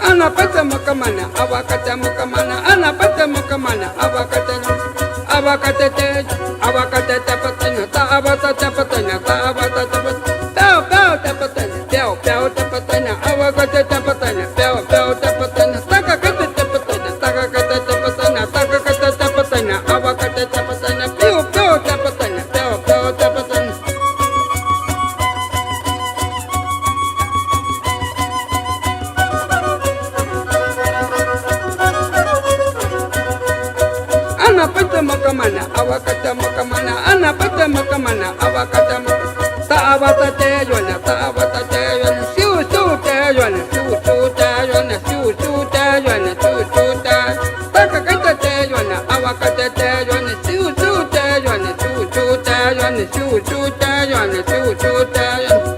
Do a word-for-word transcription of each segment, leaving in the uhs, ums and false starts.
ʼAnapete makamana, awakate makamana, ʼanapete makamana, awakate, awakate te, awakate tepetaina, ta'awata tepetaina, ta'awata tepetaina, peo, peo tepetaina, peo, peo tepetaina, awakate tepetaina, peo, peo tepetaina, takakate tepetaina, takakate tepetaina, takakate tepetaina, awakate tepetaina, piu, piu tepetaina, peo, peo tepetaina. ʼAnapete makamana, awakate makamana, ʼanapete makamana, awakate makamana. Ta'awata teyuana, ta'awata teyuana, siu, siu teyuana, siu, siu teyuana, siu, siu teyuana, siu, siu teyuana. Takakate teyuana, awakate teyuana, siu, siu teyuana, siu, siu teyuana, siu, siu teyuana, siu, siu teyuana.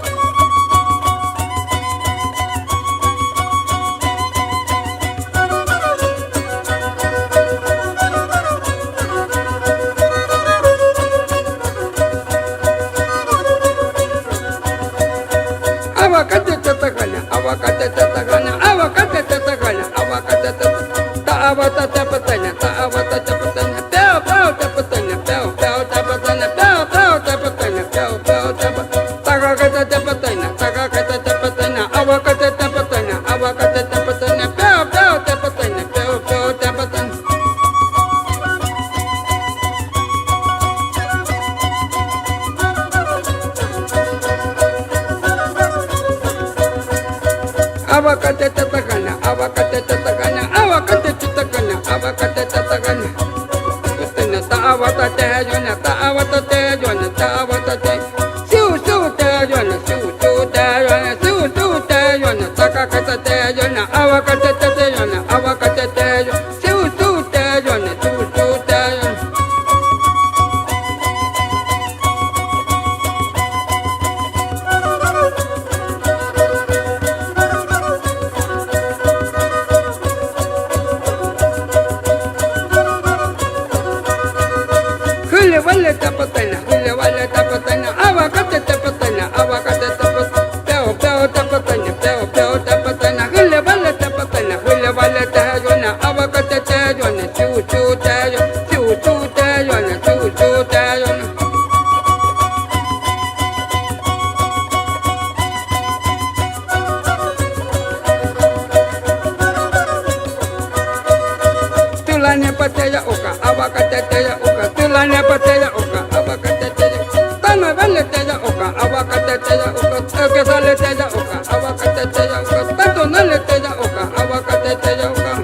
Awakate tepetaina, awakate tepetaina, awakate tepetaina, awakate tepetaina, ta'awata tepetaina, ta'awata tepetaina, peo, peo tepetaina, peo, peo tepetaina, peo, peo tepetaina, peo, peo tepetaina, takakate tepetaina, takakate tepetaina, awakate tepetaina, awakate tepetaina, peo, peo tepetaina, peo, peo tepetaina. Awakate tepetaina, awakate tepetaina, awakate tepetaina, awakate tepetaina. Tepetaina, ta'awata teyuana, ta'awata teyuana, ta'awata te. Siu, siu teyuana, siu, siu teyuana, siu, siu teyuana, takakate teyuana, awakate teyuana, awakate teyuana. Siu, siu teyuana, siu, siu teyuana. Hɨlewale tepetaina, hɨlewale tepetaina, awakate tepetaina, awakate tepetaina, peo, peo tepetaina, peo, peo tepetaina, hɨlewale tepetaina, hɨlewale teyuana, awakate teyuana, siu, siu teyuana, siu, siu teyuana, siu, siu teyuana. Tulanepa teya uka, awakate teya uka, tulanepa teya uka, awakate teya uka, tanawele teya uka, awakate teya uka, tokesale teya uka, awakate teya uka, tatonale teya uka, awakate teya uka.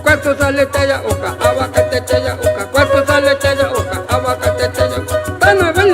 Kwatsusale teya uka, awakate teya uka, kwatsusale teya uka, awakate teya uka, tanawele